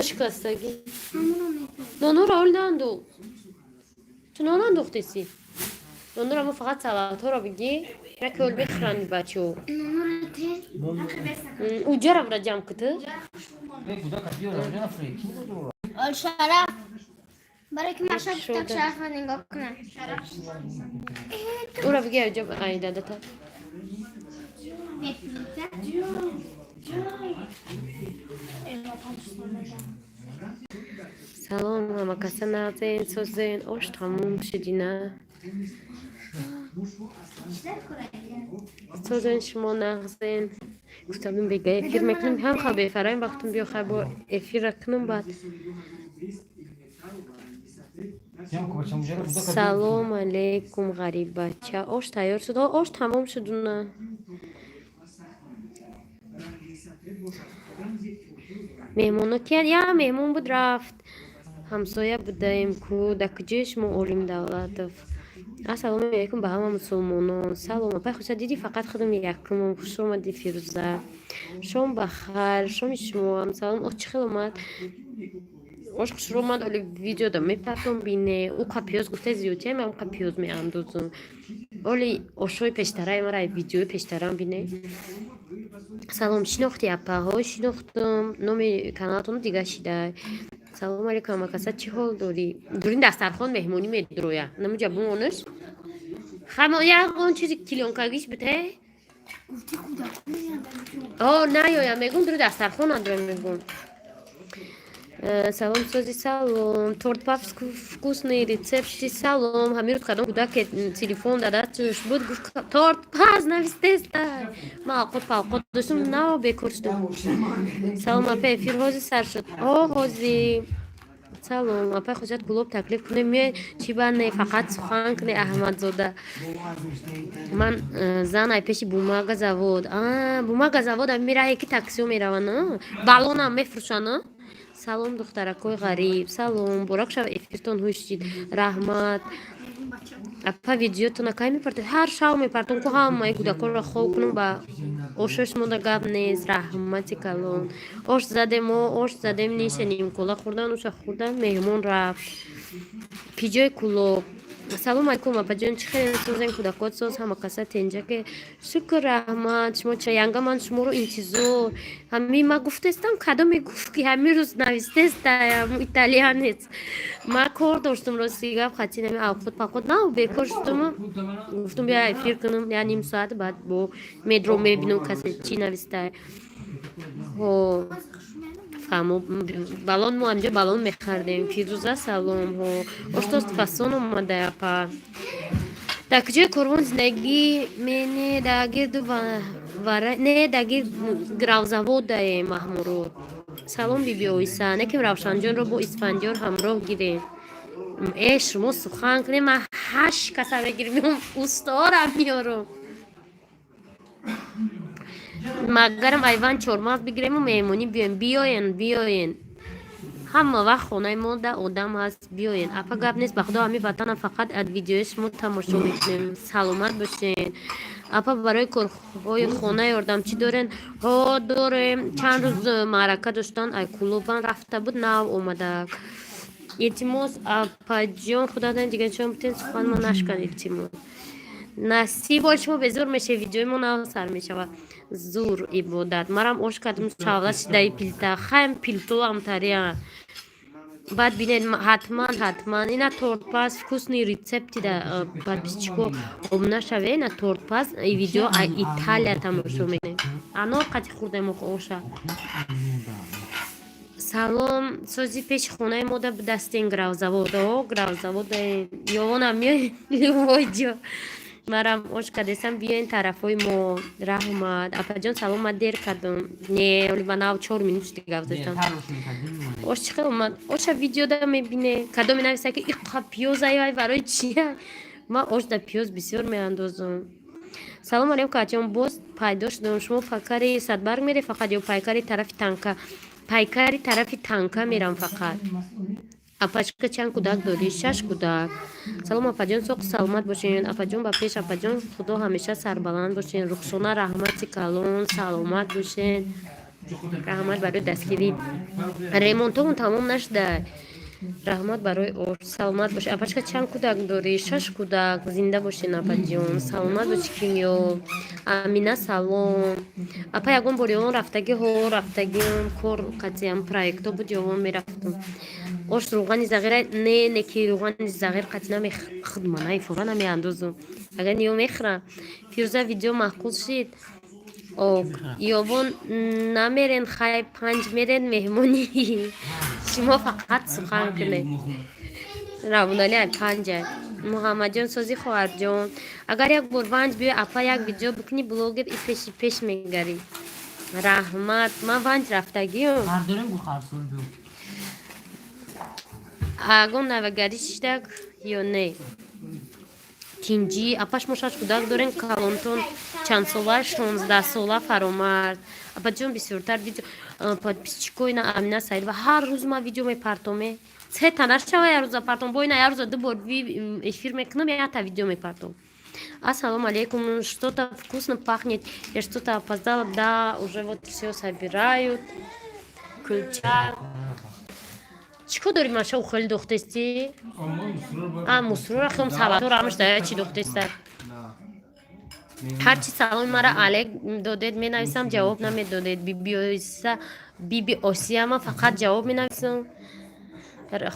Шикастагӣ. Нонуро оли наандӯ. Ту нон андохтеси? Нонуро мо фақат салатҳоро бигӣ, яке ол бихӯранд бачаҳо. Уҷара бира ҷамъ куту. Ол шараф. Барои ки маша гуфтак, шарафа нигоҳ кунам. Ура биги, аҷаб ай дадата. Мефлита. Салом, ҳамакаса, нағзен, созен? Ош тамом шудина? Созен шумо, нағзен? Гуфтам, бега эфир мекунем, ҳам ха бефараем вақтум биё, хай бо эфира кунам баъд. Салом алейкум, ғариббача. Ош тайёр шуд? Ош тамом шудуна. Меҳмоно киян? Я меҳмон буд, рафт. Ҳамсоя будаем ку. Дар куҷои шумо, Олим Давлатов? Ассалому алайкум ба ҳама мусулмонон. Салом, апай Хуша, дидӣ, фақат худам якумам. Хуш омадӣ, Фирӯза. Шом ба хайр, шоми шумоам. Салом. Ош чӣ хел омад? Ош хушрӯ омад, оли видеода мепартом, бине. Уқа пиёз гуфта зиёдтиам, ман уқа пиёз меандозам. Оли ошои пештараи мара, видеои пештарам бине. Салом, шинохти, апаҳо? Шинохтум, номи каналатон дига шидай. Салом алейкум, амакаса, чӣ ҳол дорӣ? Дурин дастархон меҳмонӣ медуроя. Намуҷа бумонаш. Хамо ягон чизи килёнкагиш бите? О, наёя, мегум, дури дастархон надорам, мегум. Салом, сози, салом. Тортпаз, вкусный рецепти, салом. Ҳамин рӯз кадом кӯдаке телефон дар дасташ буд, гуфт, тортпаз навистеста. Ман алқот палқот доштам, нав бекор шудам. Салом, апа, эфир ҳозир сар шуд? О, ҳозир. Салом, апай Хушат, Кӯлоб таклиф кунем, меоед? Чӣ ба не, фақат сухан куне, Аҳмадзода. Ман зан ай пеши бумага завод. Бумага завод ами раҳе ки таксиҳо мераванд, баллонам мефурӯшанд. Салом, духтаракои ғариб. Салом, муборак шава, эфиртон ҳуш шид. Раҳмат. Апа, видеотона кай мепартед? Ҳар шав мепартом ку, ҳамаи кӯдаконро хоб кунам, ба ошош монда гап нест. Раҳмати калон. Ош задем, о ош задем, ниша нимкола хӯрдан, уша хӯрдан, меҳмон рафт. Киҷои Кӯлоб? Салом алейкум, апаҷон, чӣ хеле, созен, кӯдакот соз, ҳама каса тенҷаке? Шукр, раҳмат. Шумо ча, янга? Ман шуморо интизор. Ҳами ма гуфтестам, кадоме гуфт, ки ҳамин рӯз навистестаям, итальянец. Ма кор доштум, рости гап, хати нами авқот пақот нав бекор шудуму гуфтум, бия эфир кунам я ним соат, баъд бо медро мебинам, касе чӣ навистай. Ҳо, фаҳмо, баллон, мо ҳамҷо баллон мехардем. Фирӯза, салом. Ҳо, оштост, фасон омада, апа. Дар куҷои Корвон зиндагӣ мене? Дар гирду вара не, дар гирд гравзаводае, Маҳмурод. Салом, биби Оиса. Неким Равшанҷонро бо Исфандиёр ҳамроҳ гирем. Э, шумо сухан кунем, ман ҳашт каса мегирем, усторам меёрам. Магарам айван чормағз бигирему меҳмонӣ биёем. Биёен, биёен, ҳама вақт хонаи мо да одам ҳаст, биёен. Апа, гап нест, ба худо, ҳами ватанам фақат аз видеои шумо тамошо мекунем. Саломат бошен. Апа, барои корҳои хона ёрдамчӣ дорен? Ҳо, дорем. Чанд рӯз маърака доштан, ай Кӯлобан рафта буд, нав омадак. Илтимос, апаҷон, худатон дигар чон бутен, сухан мо нашкан, илтимос. Насиб, ол шумо безур мешавед, видеои мо нав сар мешавад. Зур ибодат. Марам ош кардам, шавла шидаи пилта, хайм пилтоам тария. Баъд бинед, ҳатман, ҳатман ина тортпаз, вкусный рецепти да подписчико об нашаве. Ина тортпаз, и видео а Италия тамошо мекунем. Анор қати хӯрдем оша. Салом, сози, пеши хонаи мо да дастен гравзавод. О, гравзавода ёвонам меоед, любой ҷо. Марам ош кардесам, биёен тарафҳои мо. Раҳмат. Апаҷон, салом, ман дер кардам. Не, оли ма нав 4 минут шуди гап задам. Ош чӣ хел омад? Оша видеода мебине. Кадоме нависа, ки иқа пиёз, ай барои чия? Ман ош да пиёз бисёр меандозам. Салом алейкум, каҷон, боз пайдо шудам. Шумо пайкари Садбарг мере фақат ё пайкари тарафи Танка? Пайкари тарафи Танка мерам фақат. Апачка, чанд кӯдак дорӣ? Шаш кӯдак. Салом, апаҷон, соқу саломат бошен. Апаҷон, ба пеш, апаҷон, худо ҳамеша сарбаланд бошен. Рухсона, раҳмати калон, саломат бошен. Раҳмат барои дастгирӣ. Ремонтомон тамом нашуда. Раҳмат барои ош, саломат бошед. Апачка, чанд кӯдак дорӣ? Шаш кӯдак. Зинда бошед, апаҷон, саломат боши. Кимё, Амина, салом. Апа, ягон бор ёвон рафтагӣ? Ҳо, рафтагиам, кор қатиам проектҳо буд, ёвон мерафтам. Ош рӯғани зағира не, ки рӯғани зағир қатӣ намехудмана, ифора намеандозум, агар ниё мехӯрам. Фирӯза, видео маъқул шид. Ок, ёвон намерен, хай панҷ мерен меҳмонӣ, шумо фақат сухан кунед. Равонали ай панҷа. Муҳаммадҷон, сози, хоҳарҷон. Агар як бор Ванҷ биёй, апа, як видео бикунӣ, блогер и пеши пеш мегарӣ. Раҳмат, ман Ванҷ рафтагиём. Бардорем гулхарсун бю. Ягон навагарӣ шидак ё не? Тинҷӣ, апа, шумо шаш кӯдак дорем, калонтон чандсола? 16 сола Фаромард. Апаҷон, бисёртар видео подписчикои на. Амина Саидова, ҳар рӯз ман видео мепартоме, сета нашава, як рӯза партом, бо ина як рӯза ду бор эфир мекунам, якта видео мепартом. Ассалому алейкум, что-то вкусно пахнет, я что-то опоздала. Да, уже вот все собирают. Кулча чӣ кор дорӣ? Маша, хеле духтести. А мусрура хем салатор ҳамаш дая чӣ духтеста. Ҳарчи саломи мара алек додед, менависам, ҷавоб намедодед. Бибиоса, биби Осия, ман фақат ҷавоб менависам.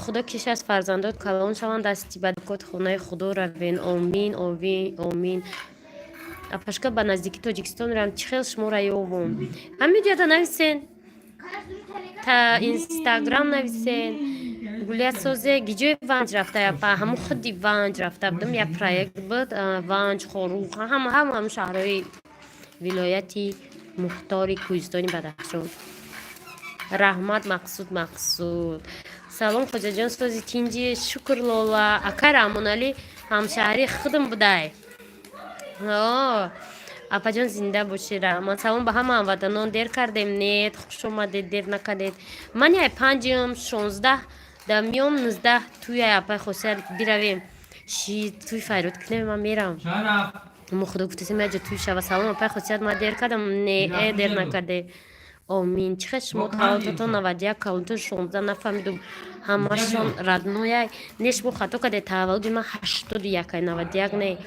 Худо киш аз фарзандот калон шаванд, дасти баракот, хонаи Худо равен. Омин, омин. Апашка, ба наздики Тоҷикистон меравам, чӣ хел шуморо ёвом? Ҳамин ҷода нависен, та Инстаграм нависен. Гулиясозе, гиҷои Ванҷ рафта, апа? Ҳамун худи Ванҷ рафта будам, як проект буд. Ванҷ, Хоруғ, ҳама ҳамун шаҳрҳои вилояти мухтори Кӯҳистони Бадахшон. Раҳмат, Мақсуд. Мақсуд, салом. Хоҷаҷон, сози, тинҷи? Шукр. Лола, акай Раҳмоналӣ ҳамшаҳрии худам будай. Апаҷон, зинда бошӣ, раҳмат. Салом ба ҳама ҳамватанон. Дер кардем? Нет, хуш омадед, дер накардед. Ман яй панҷум, 16 да миём, 19 туяй апай Хосият биравем, ши туй файрод кунем, ман меравам. Мо худо гуфтасем, яҷо туй шава. Салом, апай Хосият, ман дер кардам? Не, дер накарде. Омин. Чӣ хел шумо таваллудатон 91, калонтон 16, нафаҳмидум, ҳамашон роднояй. Не, шумо хато кардед, таваллуди ман 81-ай, 91 не.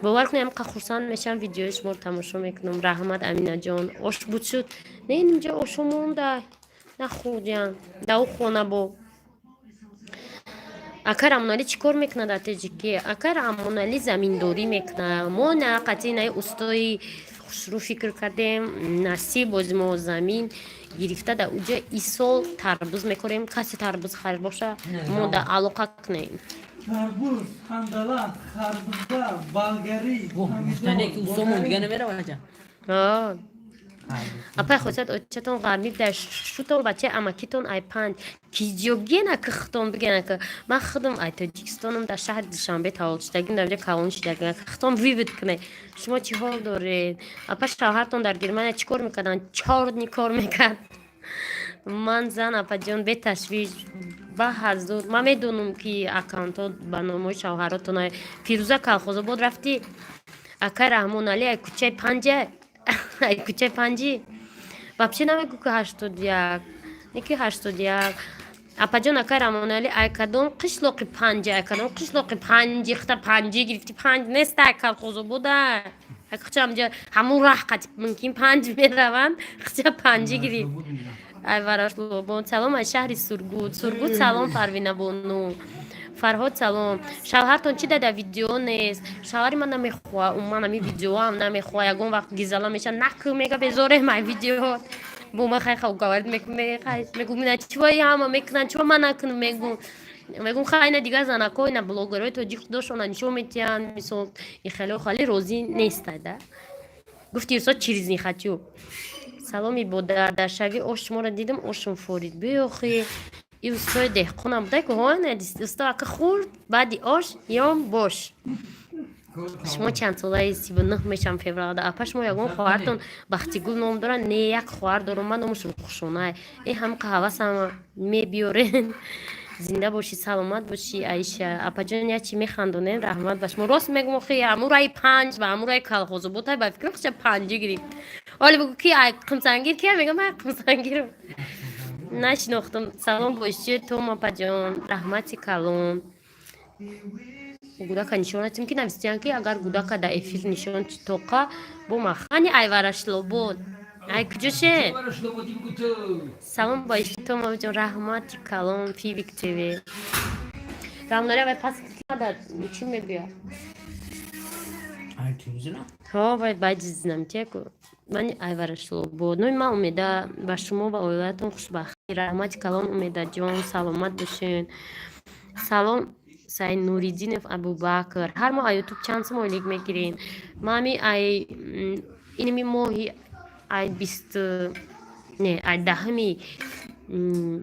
Бовар кунед, ҳамқа хурсанд мешавам, видеои шуморо тамошо мекунам. Раҳмат, Аминаҷон. Ош буд шуд? Не, инҷа ошо монда, нахӯрдям да ӯ хона. Бо ака Рамоналӣ чӣ кор мекунад дар Теҷикӣ? Ака Рамоналӣ заминдорӣ мекунад. Мо на қатъи наи устои хушрӯ фикр кардем, насиб бози мо замин гирифта, дар уҷа исол тарбуз мекорем. Касе тарбуз харид боша, мо да алоқа кунем. Тарбуз, хандала, харбуза, болгарӣ. Гуфтане ки усомон дига намеравад. Апай Хосият, очатон ғармиб дар шутон, бачаи амакитон ай панҷ киҷогена ки хитон бигена, ки ман худам ай Тоҷикистонам, дар шаҳри Душанбе таваллуд шудагим, дар ҷо калон шудагим, хитон вывод кунед. Шумо чӣ ҳол доред, апа? Шавҳартон дар Германия чӣ кор мекарданд? Чорни кор мекард. Ман зан, апаҷон, беташвиш, ба ҳазур. Ман медонам, ки аккаунтҳо ба номҳои шавҳаротон. Фирӯза, Калхозобод рафтӣ? Акай Раҳмоналӣ ай кӯчаи панҷа, ай кӯчаи панҷӣ. Вообще намегӯ, ки 81, не ки 81. Апаҷон, акай Раҳмоналӣ ай кадом қишлоқи панҷа, ай кадом қишлоқи панҷи? Хта панҷӣ гирифтӣ, панҷ нест, ай Калхозобода. Хча ҳамҷа ҳамун раҳ қати мумкин панҷ мераванд, хча панҷӣ гирифт. Ай Варашлобон, салом аз шаҳри Сургут. Сургут, салом. Парвина бону, Фарҳод, салом. Шавҳартон чӣ дада, видео нест? Шавҳари ман намехоҳа, умуман ами видеоам намехоҳа. Ягон вақт гизала меша, наку мега, безорем ай видео. Бо ма хай хав говорит мегу, мина чива ҳама мекунанд, чива ман накунам? Мегум, хай, ина дигар занако, ина блогерҳои тоҷик худошона нишон метиҳанд, мисол, и хеле хали розӣ нестай да. Гуфти усо через не хочу. Салом, ибодар. Дар шави ош шуморо дидам, ошум форид. Биёхи, и устои деҳқонам будай ку, усто ака хурд, баъди ош ём бош. Шумо чанд солаи? 39 мешам февралда. Апа, шумо ягон хоҳартон Бахтигул ном дорад? Не, як хоҳар дорам ман, номаш Рухшонай. Э, ҳамқа ҳавасама мебиёрен. Зинда бошӣ, саломат бошӣ, Аиша. Апаҷон, як чи механдонем, раҳмат ба шумо. Рост мегум, охи, амураи панҷ ва амураи калхозоботай ба фикрам хича панҷӣ гирифт. Оли бугу, ки ай Қумсангир кия, мегам, ай Қумсангирам. Нашинохтам. Салом боши, том, апаҷон, раҳмати калон. Гудака нишон натим, ки навистиян, ки агар гудака дар эфир нишон тоқа бо махани айварашлобод. Ай куҷоше? Салом ба ишто, мавҷон, раҳмати калон, Фивик ТВ. Рамнари вай пас дар чӣ мегӯяд? Ай телевизора? Ҳо, вай баҷизнам теку. Мани айварашлобод. Номи ман Умеда, ба шумо ва оилаатон хушбахтӣ. Раҳмати калон, Умедаҷон, саломат бошед. Салом, Саид Нуриддинов Абубакр. Ҳар моҳ ай Ютуб чанд сум ойлик мегирем? Ман ами ай инами моҳи ай бист не, ай 10-уми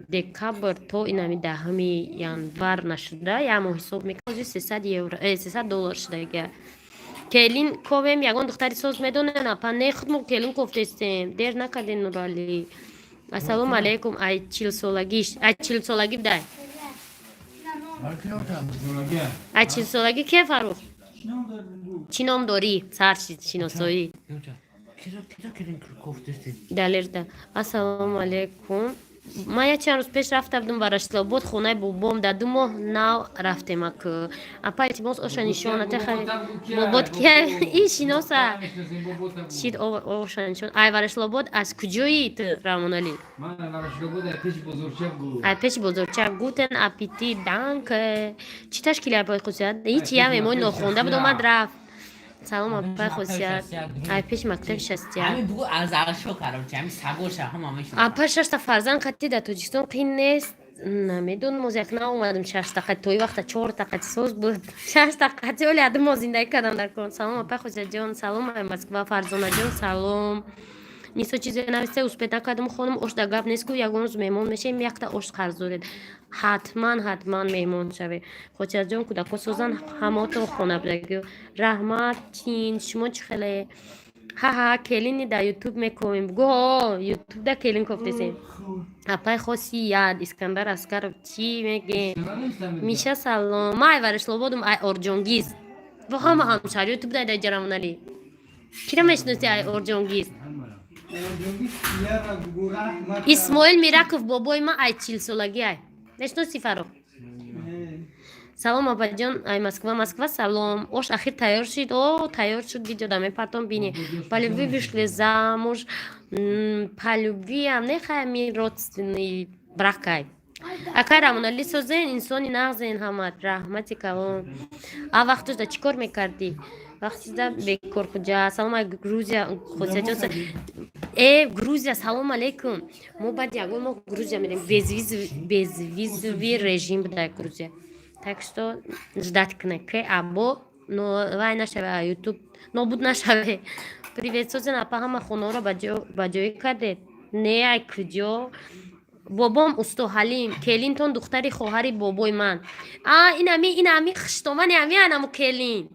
декабр то инами 10-уми январ нашуда, як моҳ ҳисоб мекунам, ҳозир 300 евро, 300 доллар шудага. Келин ковем, ягон духтари соз медонен, апа? Не, худмо келин кофтестем, дер накардем. Нуралӣ, ассалому алайкум. Ай 40-солагиш, ай 40-солагӣ бидай. Ай 40-солагӣ ке, Фарух? Чӣ ном дорӣ? Сар шиносоӣ. Кира келин кофтести? Далерда. Ассалому алайкум. Ман як чанд рӯз пеш рафта будам Варашлобод, хонаи бобом. Дар 2 моҳ нав рафтем аку. Апа, илтимос, оша нишоната хари. Бобот кия? И шиноса. Чид оша нишон. Ай Варашлобод аз куҷои ту, Рамоналӣ? Ай пеши бозорча. Guten Appetit, danke. Чӣ ташкили, апаи Хусият? Ҳеҷ, я меҳмони нохонда буд, омад, рафт. Салом, апаи Хусият. Ай пеши мактаби 61. Ҳамин бугу аз аршо короче, ҳамин сагоша ҳама мешиносам. Апа, шашта фарзанд қатӣ дар Тоҷикистон қин нест? Намедонам, оз як наомадам шашта қати, тои вақта чорта қати соз буд, шашта қати оли аду моҳ зиндагӣ кардам дар кон. Салом, апаи Хусиятҷон, салом, ай Москва, Фарзонаҷон, салом. Нисо чизе нависта, успеть накардам, хонум. Ош да гап нест ку, ягон рӯз меҳмон мешавем, якта ош қарз доред. Ҳатман, ҳатман меҳмон шавед. Хотиятҷон, кӯдако созан, ҳамотон хона будагӣ. Раҳмат, чин шумо чӣ хеле? Ҳаҳа, келини дар Ютуб мекунем. Гӯ, Ютуб да келин кофтесем. Апай Хосият, Искандар Аскаров, чӣ мегем? Миша, салом. Ма ай Варашлободум, ай Орҷонгиз. Во ҳама ҳамшаҳри ютуб дай дай ҷарамоналӣ. Кира мешиноси ай Орҷонгиз? Исмоил Мираков, бобои ман, ай 40-солагӣ ай. Мешиноси, Фарух? Салом, апаҷон, ай Москва, Москва, салом. Ош ахир тайёр шид? О, тайёр шуд, видео да мепартом, бини. По любви вышли замуж? По любви ам не, хай, родственный брак ай. Акай Рамонали, созен, инсони нағзен ҳамат, раҳмати калон. А вақтош да чӣ кор мекардӣ? Вақтида бекор хуҷа. Салом ай Грузия, Хосиятҷон. Э, Грузия, салом алейкум. Мо баъд ягон моҳ Грузия мерем. Безвизовый режим буда Грузия. Так что ждать кунед, ки або но вай нашаве, Ютуб нобуд нашаве. Привет, созен, апа, ҳама хонаро ба ҷоӣ кардед? Не, ай куҷо? Бобом усто Ҳалим, келинтон духтари хоҳари бобои ман. А инами, инами хуштомани ами анаму келин.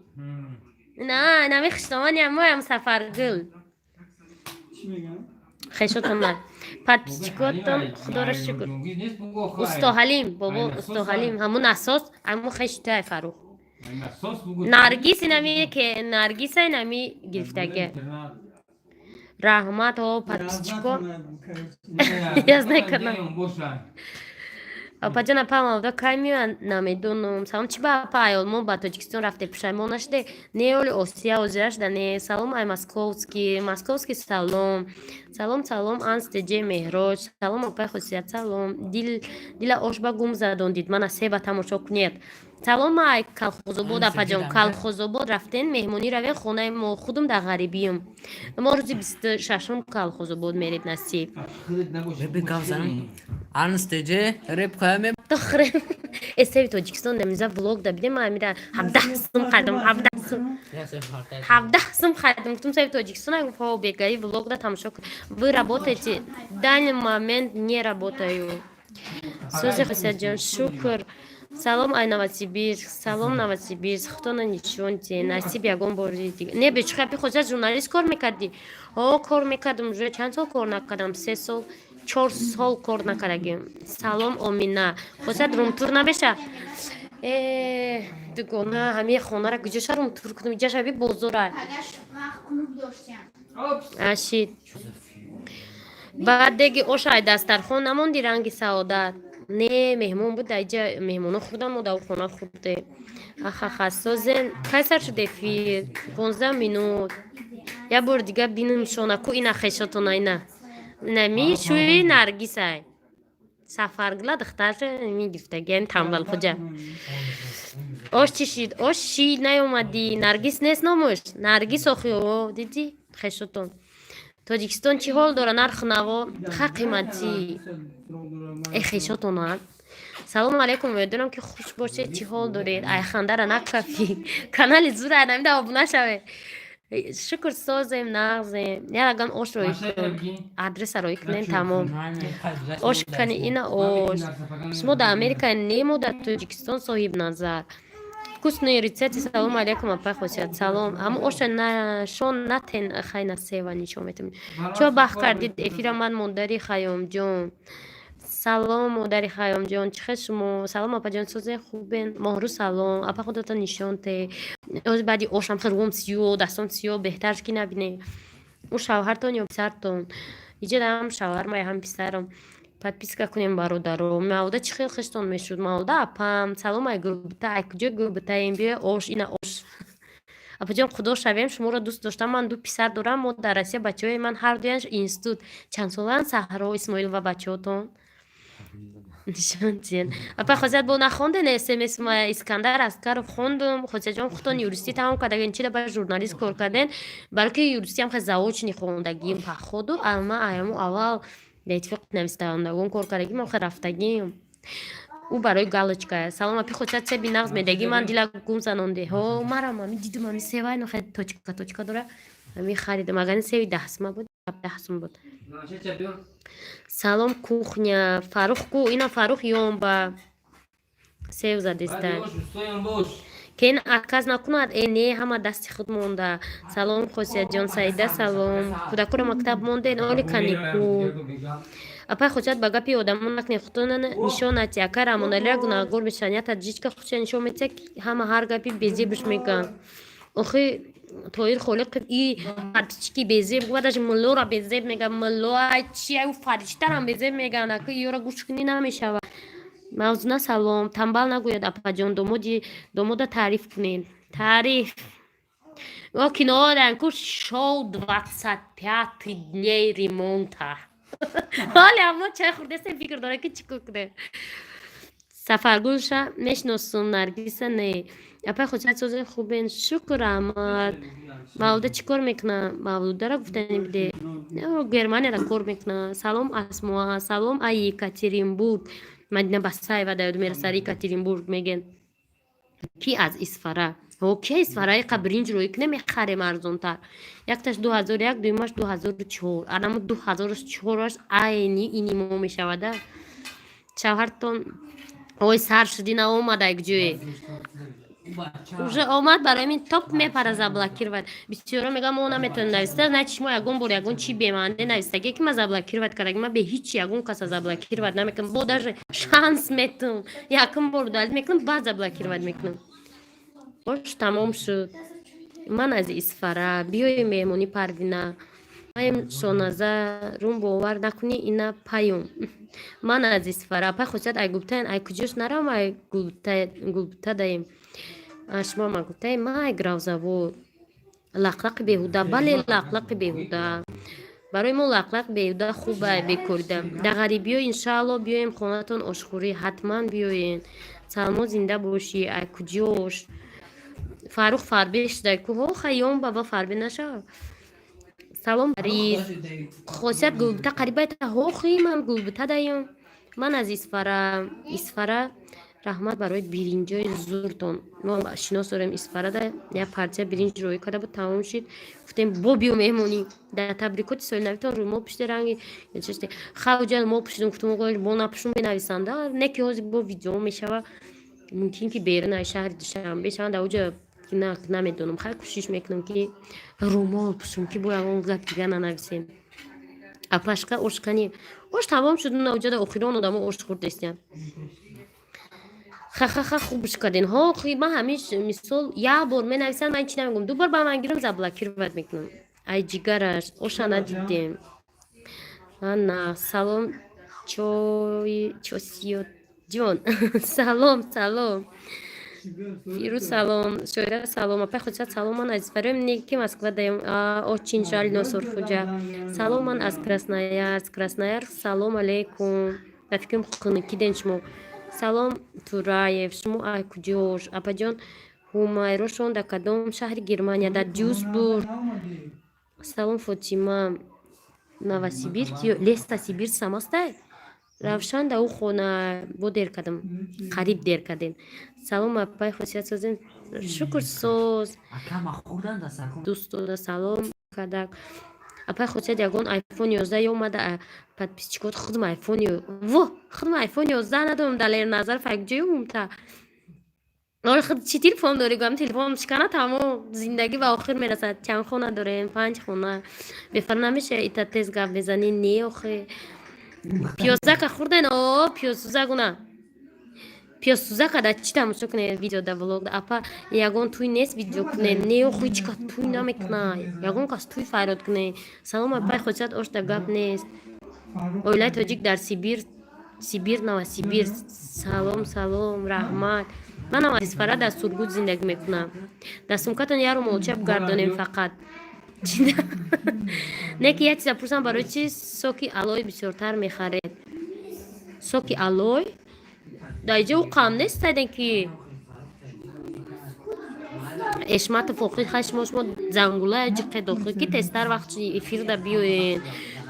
На, инами хуштомани амоям Сафаргул. Хешотон на. Подписчикотон, худоро шукр. Усто Ҳалим, бобо усто Ҳалим, ҳамун асос, ҳамун хештай, Фарух. Наргиз инами ке Наргиса инами гирифтага. Раҳмат, о подписчико. Я знаю канал. Апаҷон, апа Мавда кай меояд, намедонам. Салом, чӣ ба апа аёл мо ба Тоҷикистон рафте, пушаймон нашуде? Не, оли Осия озира шуда, не. Салом ай Московский, Московский, салом. Салом, салом, Анстеҷе Меҳроҷ. Салом, апаи Хусият, салом. Дил дила ош ба гум задондид. Мана себа тамошо кунед. Салом ай Калхозобод, апаҷон. Калхозобод рафтен, меҳмонӣ равен хонаи мо, худум дар ғарибиюм. Мо рӯзи 26-ум Калхозобод мерем, насиб. Анстеҷе реп каяме. Тохре. Эсеви Тоҷикистон намиза влог да бидем, амира 17 сум хардам, 17 сум. 17 сум хардам. Гуфтум, севи Тоҷикистон, ай гуфт, ҳо, бегаи влог да тамошо кун. Вы работаете? Данный момент не работаю. Сози, Хусиятҷон, шукр. Салом ай Новосибирск, салом, Новосибирск, худона нишонте, насиб ягон бори дигар. Не, бечхапи, Хусият, журналист кор мекардӣ? Ҳо, кор мекардам, уже чанд сол кор накардам, 3 сол. 4 сол кор накардагим. Салом, Омина. Хосият, румтур набеша. Э, дугона, ҳамаи хонара куҷоша румтур кунам? Иҷаша би бозора. Ашид. Баъд деги ошай дастархон намонди, ранги саодат. Не, меҳмон буд, даиҷа меҳмоно хӯрдан, мо дар хона хӯрдем. Ахаха, созен. Кай сар шуд эфир? 15 минут. Як бори дига бинем шона ку, ина хешотона, ина. Нами шӯи Наргисай. Сафаргула духтарша мегирифтаги, яъне тамбалхуҷа. Ош чӣ шид? Ош шид, наёмадӣ. Наргис нест номуш? Наргис охи, о, дидӣ? Хешотон. Тоҷикистон чӣ ҳол дора, нарху наво? Ха, қиматӣ. Э, хешотона. Салому алайкум, умедворам, ки хуш бошед. Чӣ ҳол доред? Ай, хандара накафӣ. Канали зура намида обуна шавед. Шукр, созем, нағзем. Яган ош рӯй кун. Адреса рӯй кунен, тамом. Ош кани, ина ош. Шумо дар Америка немо, дар Тоҷикистон, соҳиб назар. Вкусные рецепты. Салому алайкум, апай Хосият. Салом. Ҳамун оша нашон натен, хай насева нишон метем. Чо бахт кардид эфира ман, модари Хайёмҷон. Салом, модари Хайёмҷон. Чӣ хел шумо? Салом, апаҷон, созен, хубен? Моҳрӯ, салом. Апа, худатон нишон те. Оз баъди ошам хел рӯм сиё, дастом сиё, беҳтар ки набине. Ӯ шавҳартон ё писартон? Иҷа ҳам шавҳар май, ҳам писарам. Подписка кунем, бародаро. Мавлуда, чӣ хел хештон мешуд? Мавлуда апам. Салом, ай гулбута, ай куҷои гулбутаем? Биё ош, ина ош. Апаҷон, худо шавем, шуморо дӯст доштам. Ман ду писар дорам, мо дар Россия, бачаҳои ман ҳардуяш институт. Чанд солаанд Саҳро Исмоилова бачаҳотон? Нишон диҳен. Апа Хосият, бо нахонден смс ма Искандар Аскаров? Хондум. Хосиятҷон, худтон юристӣ тамом кардаген, чи ба журналист кор карден? Балки юристиам хел заочный хондагим, походу, ама аяму аввал дар иттифоқи нависандагон кор кардагим, охир рафтагим. Ӯ барои галочка. Салом, апи Хосият, себи нағз медагӣ, ман дила гум занонде. Ҳо, марам ами дидум, ами севай но хел точка точка дора. Ами харидам. Агар севи 10 сума буд, 10 сум буд. Салом, кухня. Фарух ку, ина Фарух ёмба. Сев задиста. Кен отказ накунад, э не, ҳама дасти худ монда. Салом, Хосиятҷон, Саида, салом. Кӯдакоро мактаб монден, оли каникул. Апай Хосият, ба гапи одамон накунед, худтона нишон натӣ. Акай Рамоналира гунаҳгор мешаванд. Я таджичка худша нишон метиҳад, ҳама ҳар гапи безебш мегӯянд. Охи Тоир Холиқов и артички безеб гува, даже муллора безеб мега, мулло ай чи ай, фариштарам безеб меган, ака ёра гӯш кунӣ намешава. Мавзуна, салом. Тамбал нагӯяд, апаҷон, домоди домода таъриф кунед. Таъриф. О, кино дан ку, шоу 25 дней ремонта. Ҳоле аммо чай хӯрдесем, фикр дора, ки чӣ кор кунем. Сафаргулша мешиносум, Наргиса не. Апай Хосият, созен, хубен? Шукр, раҳмат. Мавлуда чӣ кор мекунад? Мавлудара гуфтани биде. Германияда кор мекунад. Салом, Асмоа. Салом, ай Екатеринбург. Мадина Басаева да ёд мерасад, Екатеринбург меген. Ки аз Исфара? Ҳо, ки Исфара иқа биринҷ рӯй кунем, мехарем арзонтар. Якташ 2001, дуюмаш 2004. Анамо 2004-аш айни ини мо мешавада. Шавҳартон ой сар шуди, наомада як ҷое. Уже омад, барои мин топ мепара заблокировать. Бисёро мегӯям, мо наметавонем нависта, значит, шумо ягон бор ягон чи бемаъне навистагие, ки ма заблокировать кардаги. Ма бе ҳичи ягон каса заблокировать намекунам, бо даже шанс метум. Якум бор удалить мекунам, баъд заблокировать мекунам. Ош тамом шуд. Ман аз Исфара, биёи меҳмонӣ, Парвина. Маем Шоназа, рум бовар накунӣ, ина паюм. Ман аз Исфара. Апай Хосият, ай гулбутаен, ай куҷош нарам, ай гулбута даем. Шумо ма гуфтаем, ма ай Гравзавод. Лақлақи беҳуда, бале, лақлақи беҳуда. Барои мо лақлақ беҳуда хуб, ай бекорида. Дар ғарибиё иншаалло биёем хонатон ошхӯрӣ, ҳатман биёен. Салмо, зинда бошӣ, ай куҷош? Фаррух фарбе шудай ку, ҳо, хайём баба фарбе нашав. Салом, Париз. Хосият, гулбута қарибайта, ҳо, хи ман гулбута даём. Ман аз Исфара. Исфара, раҳмат барои биринҷои зуртон. Мо шинос дорем Исфарада, як парча биринҷ рӯй карда буд, тамом шид. Гуфтем, бо биё меҳмонӣ. Дар табрикоти соли навитон рӯй мо пушти ранги хавҷа мо пушидум, гуфтум, бо напушум менависанда. Не ки ҳозир бо видео мешава, мумкин ки берун аз шаҳри Душанбе шаванд, ауҷа намедонам. Хай, кӯшиш мекунам, ки румол пушум, ки бо ягон гап дига нанависем. Апашка, ошкани. Ош тамом шуд, навҷада охирон одамо ош хӯрдестиям. Ха-ха-ха, хубш кардин. Ҳо, ман ҳамиш, мисол, як бор менависам, ман чи намегӯм. Ду бор ба ман гирам, заблокировать мекунам. Ай ҷигараш, оша надидем. Ана, салом, чой чосиёҷон. Салом, салом. Фирӯз, салом, Шоира, салом, апай Худсат, салом, ман аз барои неки Москва даем. Очень жаль, Носурхуҷа. Салом, ман аз Красноярск. Красноярск, салом алейкум. Ба фикрам, хунукиден шумо. Салом, Тураев, шумо ай куҷош? Апаҷон, Ҳумайрошон дар кадом шаҳри Германия? Дар Дюсбург. Салом, Фотима. Новосибирск ё Лесосибирск самастай? Равшан да ӯ хона бо дер кардам. Қариб дер кардем. Салом, апай Хосият, созем? Шукр, соз. Дӯстода, салом кардак. Апай Хосият, ягон айфон 11 омада? Подписчикот, худм айфон, во, худм айфон 11 надорам. Далер Назар факҷои умта. Оре, худ чӣ телефон дорӣ? Гӯям, телефон шикана, тамом, зиндагӣ ба охир мерасад. Чанд хона дорем? Панҷ хона. Бефар намеша, ита тез гап мезанӣ? Не, охе. Пиёзака хӯрден? О, пиёзсӯзагуна. Пиёзсӯзака да чӣ тамошо кунед видео да влог? Апа, ягон туй нест, видео кунед? Не, охи, ҳеҷ кас туй намекунад. Ягон кас туй фарёд кунед. Салом, апай Хосият, ошда гап нест. Оилаи тоҷик дар Сибир, Сибир, Новосибир. Салом, салом, раҳмат. Манам аз Исфара, дар Сургут зиндагӣ мекунам. Дар сумкатон яру молча бигардонем фақат. Не, ки як чиза пурсам: барои чи соки алой бисёртар мехаред? Соки алой дар иҷо ӯ қам нест, сайден ки Эшматов, охи, хай, шумо зангулая ҷиқед, охи, ки тезтар вақти эфирда биёед.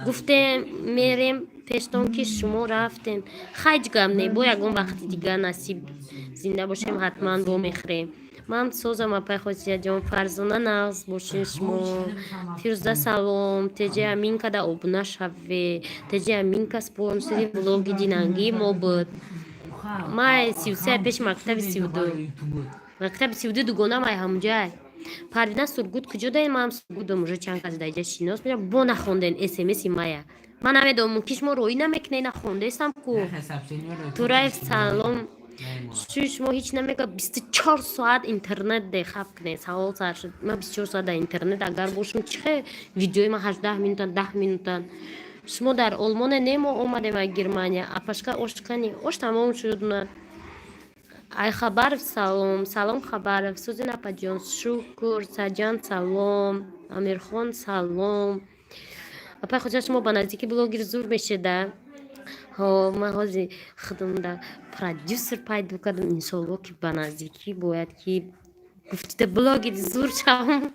Гуфтем, мерем пештон, ки шумо рафтем. Хайҷ гап не, бо ягон вақти дигар, насиб, зинда бошем, ҳатман вомехӯрем. Ман созам, апай Хосиятҷон. Фарзона, нағз бошед шумо. Фирӯза, салом. Теҷи Аминка да обуна шаве. Теҷи Аминка спонсори влоги динангии мо буд. Май 33, пеши мактаби 32, мактаби 32, дугонам ай ҳамҷай. Парвина, Сургут куҷо даем? Ман Сургутам, уже чанд кас даиҷа шинос мешам. Бо нахонден смси мая, ман намедонам, мумкин шумо роӣ намекунед, нахондаестам ку. Тураев, салом. Шӯи шумо ҳеҷ намега, 24 соат интернет дехаб кунед. Савол сар шуд: ман 24 соат дар интернет агар бошам, чӣ хел видеои ман 18 минутан, 10 минутан? Шумо дар Олмоне? Не, мо омадем ай Германия. Апашка, ошкани ош тамом шуд. Ай Хабаров, салом, салом, Хабаров. Сузин, апаҷон, шукр. Саҷан, салом. Амирхон, салом. Апай Хоҷа, шумо ба наздики блогер зур мешеда. Ҳо, ман ҳозир худамда продюсер пайдо кардам. Иншолло, ки ба наздикӣ бояд ки гуфтида блогери зур шавам.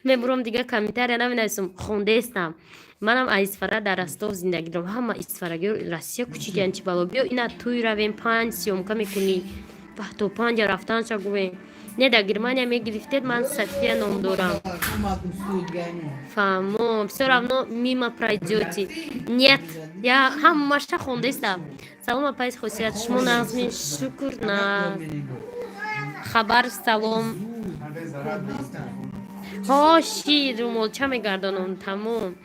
Мебурам, дигар комментария наменависам, хондаестам. Манам аз Исфара, дар Ростов зиндагӣ дорам. Ҳама исфарагиро Россия кучидиян, чи бало. Биё, ина туй равем, панҷ съёмка мекунӣ, то панҷа рафтанша гӯем. Не, дар Германия мегирифтед. Ман София ном дорам. Фаҳмо, всё равно мимо пройдёте. Нет, я ҳамаша хондаистам. Салом, апайс Хосият, шумо нағзми? Шукр, нағз. Хабар, салом. Ҳо, ши румолча мегардонам, тамом.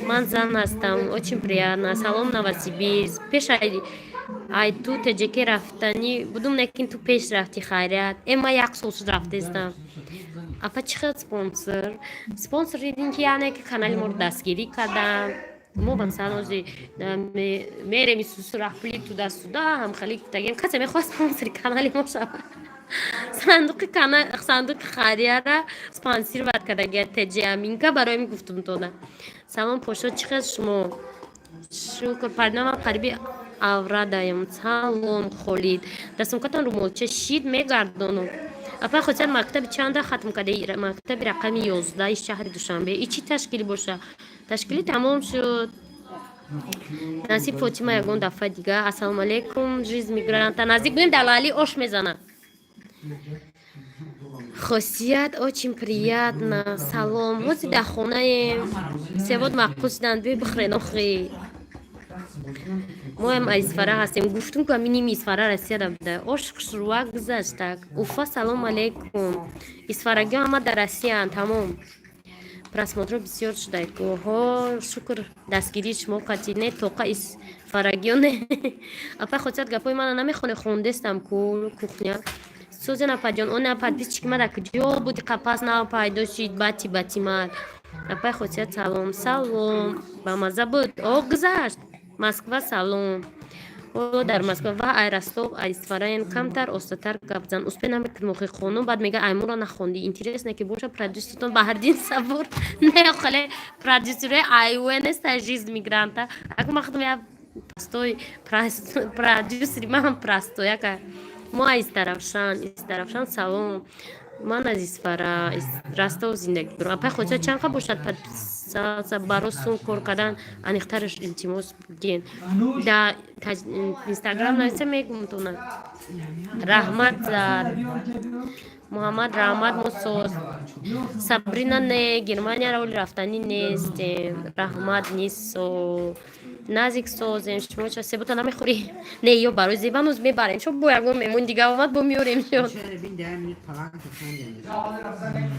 Ман зан ҳастам, очень приятно. Салом, Новосибирск. Пеш ай ту Теҷеке рафтанӣ будум, лекин ту пеш рафтӣ, хайрият. Э, ман як сол шуд рафтаистам. Апа, чӣ хел спонсор? Спонсор дидин, ки яъне ки канали моро дастгирӣ кардам. Мо масалан ҳозир мерем исусурахпули туда-сюда, ҳамхали гуфтагем, касе мехоҳад спонсори канали мо шавад, сандуқи хайрияра спонсировать кардагия Теҷи Аминка, барои гуфтум тона. Салом, Пошо, чӣ хел шумо? Шукр, парнамам қариби аврадаем. Салом, Холид. Дастумкатон румолча шид, мегардонум. Апай Хотият, мактаби чанда хатм карда? Мактаби рақами 11 шаҳри Душанбе. И чӣ ташкилӣ боша? Ташкилӣ тамом шуд. Насиб, Фотима, ягон дафъа дига. Ассалому алайкум, жизнь мигранта. Наздик будем, далали ош мезанад. Хосият, очень приятно. Салом, ҳозир дар хонаем. Севод маъқул шуданд, биёй бихӯрен. Охи, моам аз Исфара ҳастем. Гуфтум ку, ами ними Исфара Россияда буда. Ош хушрӯва гузаштак. Уфа, салом алейкум. Исфарагиҳо ҳама дар Россияанд, тамом. Просмотро бисёр шуда гоҳо, шукр, дастгирии шумо қатӣ. Не, тоқа исфарагиёне. Апай Хотият, гапҳои мана намехоне? Хондестам ку. Кухня созен, апаҷон. Он подписчики мада куҷо буди? Қапас нав пайдо шид, бати батимад. Апай Хотият, салом, салом. Ба мазза буд. О, гузашт. Москва, салом. Ҳоло дар Москва ва ай Ростов, ай Исфараен. Камтар остатар гап зан, успе намекунем охи хонум. Баъд мега: «Аймуро нахондӣ». Интересно ки боша продюсертон Баҳриддин Сабур не, хале продюсере айвенеста, жизнь мигранта. Аку ма худам я простой продюсери, ман простой яка. Мо аз Истаравшан, Истаравшан, салом. Ман аз Исфара, Ростов зиндагӣ дорам. Апай Хотира, чанд қа бошад подписаться баро сум кор кардан? Аниқтараш, илтимос, бигӯен. Да Инстаграм нависа, мегумтона. Раҳмат, Зар Муҳаммад, раҳмат. Мусоз Сабрина, не, Германияро оли рафтанӣ нестем. Раҳмат, Нисо. Назик, созем. Шумо ча себута намехӯрӣ? Не, ё барои зебанӯз мебарем. Шо бо ягон мемон дига омад, бо меорем шо. Şöyle bin değer minut falan tutman.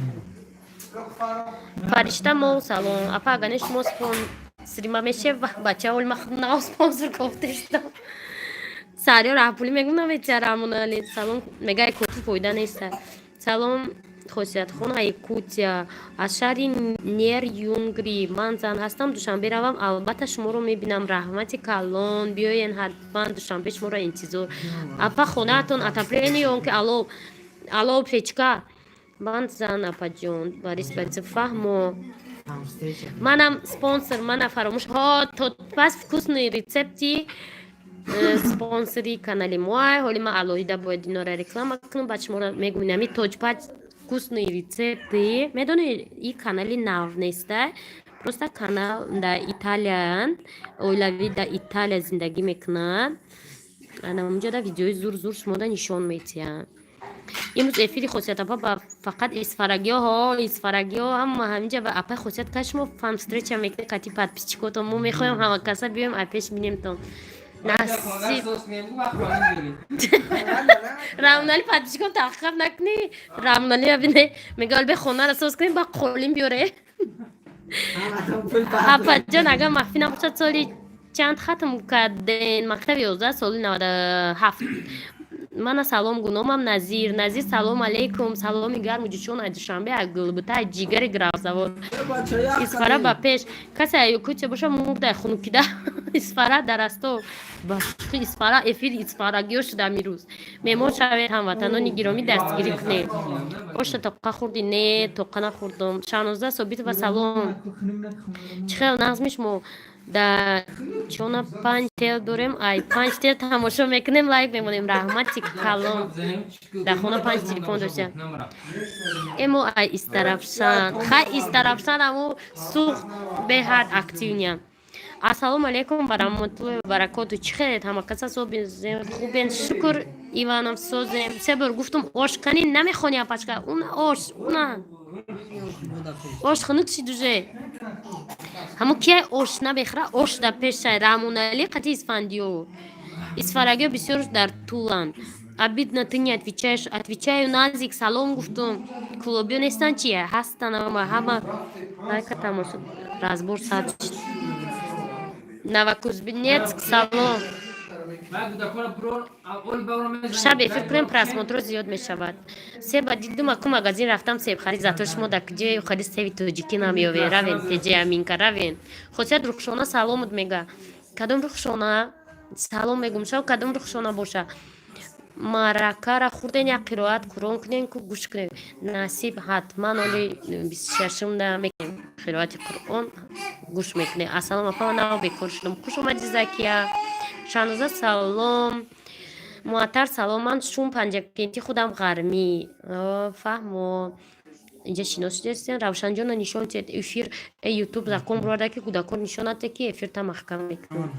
Фаришта мо, салом. Апа, агане шумо спонсори ма мешева? Бача, оли ма нав спонсор кофтестам. Сариё раҳпулӣ мегум, намечарамонали. Салом мегай, коти фоида неста. Салом, Хосиятхон, Якутия, аз шаҳри Нерюнгри. Ман зан ҳастам, Душанбе равам, албатта шуморо мебинам. Раҳмати калон, биёен ҳатман Душанбе, шуморо интизор. Апа, хонаатон отопление ё он ки алов, алов печка? Ман зан, апаҷон. Борис Борисов, фаҳмо. Манам спонсор, мана фаромӯш. Ҳо, то пас вкусный рецепти спонсори канали моай. Ҳоли ман алоҳида бояд инора реклама кунам, баъд шуморо мегӯем. Ами тоҷпач вкусные рецепты, медонед, и канали нав неста, просто канал дар Италияанд, оилавӣ дар Италия зиндагӣ мекунанд. Ана унҷода видеои зур зур шумода нишон метиҳанд. Имрӯз эфири Хосият апа ба фақат исфарагиҳо, исфарагиҳо ҳама ҳаминҷа. Ва апаи Хосият, ка шумо фан встреча мекунед қати подписчикотон? Мо мехоҳем ҳама каса биёем, ай пеш бинемтон. Насиб. Рамнали, подписчикон таҳқиқ накунӣ. Рамнали бибине, мега: «Олбе хонара соз кунем, ба қолин биёре». Апаҷон, агар махфӣ набошад, соли чанд хатм карден мактаби 11? Соли 97. Мана салом гу, номам Назир. Назир, салом алейкум, саломи гарму ҷӯшон аз Душанбе, аз Гулбута, аз ҷигари графзавод. Исфара ба пеш. Касе аюкутия боша, мурда хунукида. Исфара дар Ростов. Ба Исфара, эфир исфарагиё шуда имрӯз. Меҳмон шавед, ҳамватанони гиромӣ, дастгирӣ кунед. Оша тоқа хӯрдӣ? Не, тоқа нахӯрдум. Шаҳноза Собитова, салом. Чӣ хел, нағзми шумо? Дар чона панҷ тел дорем, ай панҷ тел тамошо мекунем, лайк мемонем. Раҳмати калон. Дар хона панҷ телефон дошта эмо. Ай Истарафшан, хай, Истарафшан аму сух беҳад активния. Ассалому алайкум ва раҳматуллоҳи ва баракоту. Чӣ хелед, ҳама каса собизем, хубен? Шукр, Иванов, созем. Се бор гуфтум, ош кани, намехони. Апачка, уна ош, уна ош хунук шид уже. Ҳамо кия ош намехӯра? Ош дар пешай Раҳмоналӣ қати Исфандиё. Исфарагиё бисёр дар туланд. Обидно, ты не отвечаешь. Отвечаю. Назик, салом гуфтум. Клубиё нестанд чи? Ҳастанд ама ҳама лайка тамошо разбор сад. Новокузнецк, салом. Шаб эфир кунем, просмотро зиёд мешавад. Себа дидум, аку магазин рафтам, себ харид. Зато шумо дар куҷое хари себи тоҷикӣ намеёвед? Равен теҷе Аминка, равен. Хосият, Рухшона саломут мега. Кадом Рухшона? Салом мегум, шав, кадом Рухшона боша. Маъракара хурден, як қироат Қуръон кунем ку, гӯш кунем. Насиб, ҳатман оли 26-умда мекунем, қироати Қуръон гӯш мекунем. Ассалом, апа, нав бекор шудам. Хуш омадӣ, Закия. Шаҳноза, салом. Муаттар, салом. Ман шум Панҷакенти, худам ғармӣ. Фаҳмо, инҷа шинос шудастен. Равшанҷона, нишон тиҳед эфир. Ютуб закон бурада, ки кӯдакон нишонате, ки эфирта маҳкам мекунем.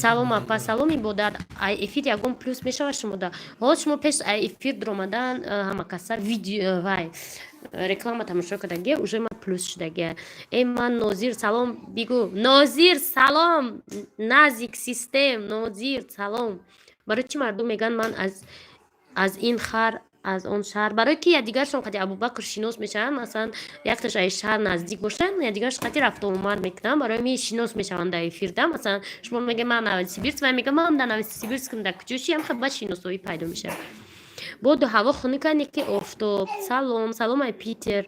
Салом, апа. Салом, Ибодат. Ай эфир ягон плюс мешавад шумода? Ҳоло шумо пеш ай эфир дуромадан ҳама каса видео вай реклама тамошо кардагия, уже ма плюс шудагия. Э, ман Нозир, салом бигӯ. Нозир, салом. Назик систем, Нозир, салом. Барои чӣ мардум мегӯянд, ман аз ин хар Аз он шаҳр, барое ки якдигаршон қати Абубакр шинос мешаванд. Масалан, якташ ай шаҳр наздик бошанд, якдигарш қати рафтуомад мекунанд, барои ми шинос мешаванд дар эфирда. Масалан, шумо мега: «Ман Новосибирск», вай мега: «Ман дар Новосибирскм, дар куҷоши?» Ам ба шиносоӣ пайдо мешавад. Боду ҳаво хунука, не ки офтоб. Салом, салом, ай Питер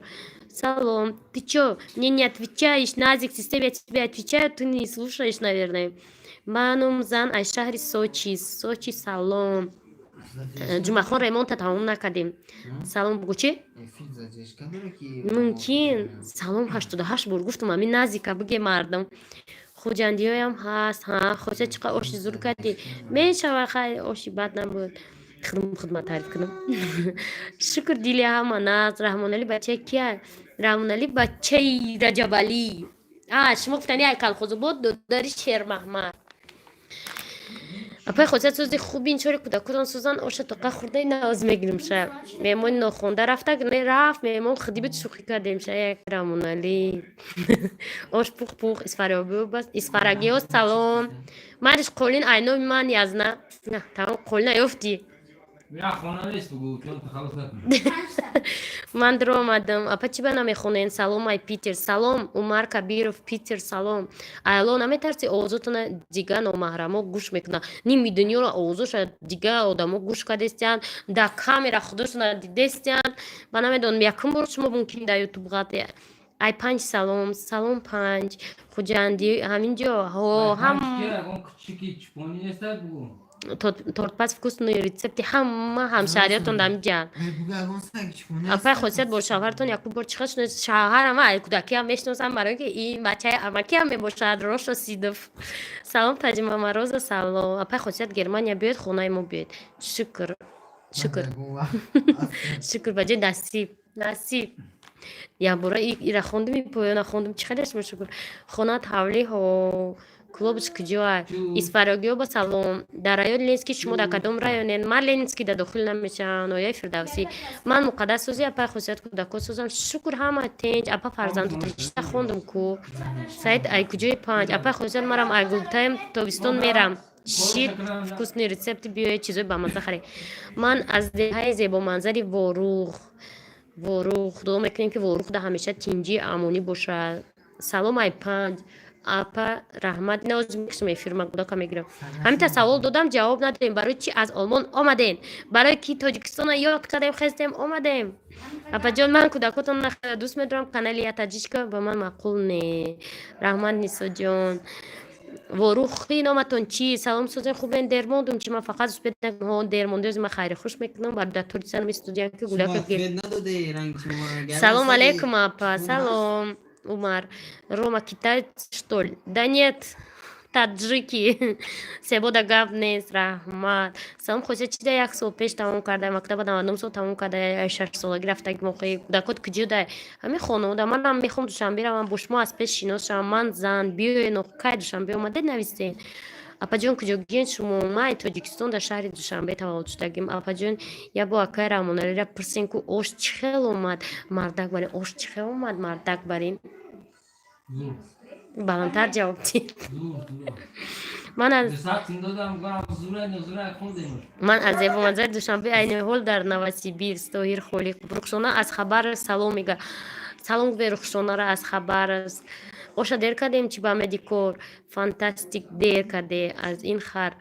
салом. Ты чё мне не отвечаешь, Назик? Систем, я тебе отвечаю, ты не слушаешь, наверное. Манум зан аз шаҳри Сочи. Сочи салом. Ҷумъахон, ремонта тамом накардем. Салом бугӯ, чи мумкин? Салом 88 бор гуфтам, ами Назика буге. Мардум хуҷандиёям ҳаст. Ҳа, хоса, чӣ қадр оши зур кардӣ. Мешава, хай, оши бад набуд. Худм хидмат таъриф кунам. Шукр, дили ҳама наз. Раҳмонали бачаи кия? Раҳмонали бачаи Раҷабалӣ. А шумо гуфтани ай Калхозобод, додари Шермаҳмад. Апай хосият, сӯзи хубин, чори кӯдакотон сӯзан. Оша тоқа хӯрдаи навоз мегирим ша. Меҳмони нохонда рафта не рафт, меҳмон худӣ буд, шӯхӣ кардем ша. Як Рамоналӣ ош пух пух. Исфарагиҳо салом. Мариш қолин айноми ман язна тамом қолина ёфтӣ. Я хона нест, бугу, чон тахаллус накун. Ман дур омадам. Апа, чӣ ба намехонен? Салом, ай Питер салом. Умар Кабиров, Питер салом. Айло, наметарси, овозотона дига номаҳрамо гӯш мекунад? Ними дунёро овозоша дига одамо гӯш кардестиянд, дар камера худошона дидестиянд. Ба намедонам, якум бор шумо мумкин дар Ютуб ғате. Ай Панҷ салом, салом, Панҷ Хуҷандӣ ҳамин ҷо ҳо ҳам. Ягон кучики чупонӣ неста, бугу. Тортпаз, вкусный рецепти. Ҳама ҳамшаҳриятон дар ҳамин. Апай хосият, бо шавҳаратон якум бор чӣ хел шинос? Шавҳарам ай кӯдакиам мешиносам, барои ки ин бачаи амакиам мебошад. Рошо Сидов салом. Таҷимамароза салом. Апай хосият, Германия биёед, хонаи мо биёед. Шукр, шукр, шукр, ба ҷои насиб, насиб. Якбора ира хондум, и поёна хондум. Чӣ хелеш шукр. Хонаат ҳавлӣ ҳо, клубш куҷоа? Исфарогиёба салом. Дар райони Ленинский шумо дар кадом районен? Ман Ленинский да дохил намешавам, ноҳияи Фирдавсӣ. Ман Муқаддас сӯзи. Апай хусусият, кӯдако сӯзам, шукр, ҳама тенҷ. Апа, фарзанду чита хондум ку. Саид, ай куҷои Панҷ? Апай хусусият, марам ай Гултаем, тобистон мерам. Шир, вкусный рецепти, биёед, чизои бамазза харед. Ман аз деҳаи зебоманзари Ворух. Ворух, дуо мекунем, ки Ворух да ҳамеша тинҷӣ, амонӣ бошад. Салом, ай Панҷ. Апа, раҳмат. Навоз мекушам эфир, ма кӯдака мегирам. Ҳамита савол додам, ҷавоб надодем. Барои чӣ аз Олмон омадем? Барои ки Тоҷикистона ёд кардем, хестем, омадем. Апаҷон, ман кӯдакотон дӯст медорам. Канали я таҷичка ба ман маъқул не. Раҳмат, Нисоҷон. Ворухи номатон чӣ? Салом, созен, хубен? Дермондум чи? Ман фақат успед дермонде. Ман хайри хуш мекунам. Бародар торисанам студиям ки гудака. Салом алейкум, апа. Салом, Умар. Рома китаец, что ли? Да нет, таджики. Себода гап нест, раҳмат. Салом, хосия, чида як сол пеш тамом карда мактаба, 99 сол тамом карда, 6 солагӣ рафтаги моқи. Кӯдакот куҷо дай? Ҳамин хонавода. Манам мехоҳам Душанбе равам, бо шумо аз пеш шинос шавам. Ман зан, биёен. Кай Душанбе омадед, нависен. Апаҷон, куҷогиен шумо? Ман Тоҷикистон, дар шаҳри Душанбе таваллуд шудагим. Апаҷон, я бо акай Раҳмоналира пурсен, ку ош чӣ хел омад, мардак барин. Ош чӣ хел омад, мардак барин? Баландтар ҷавоб диҳ. Ман аз зебоманзари Душанбе, айни ҳол дар Новосибирск. Тоҳир Холиқ. Рухшона аз Хабаровск салом мега. Салом гӯе Рухшонара аз Хабаровск. Оша дер кардем чи ба медикор? Фантастик, дер карде аз ин хар.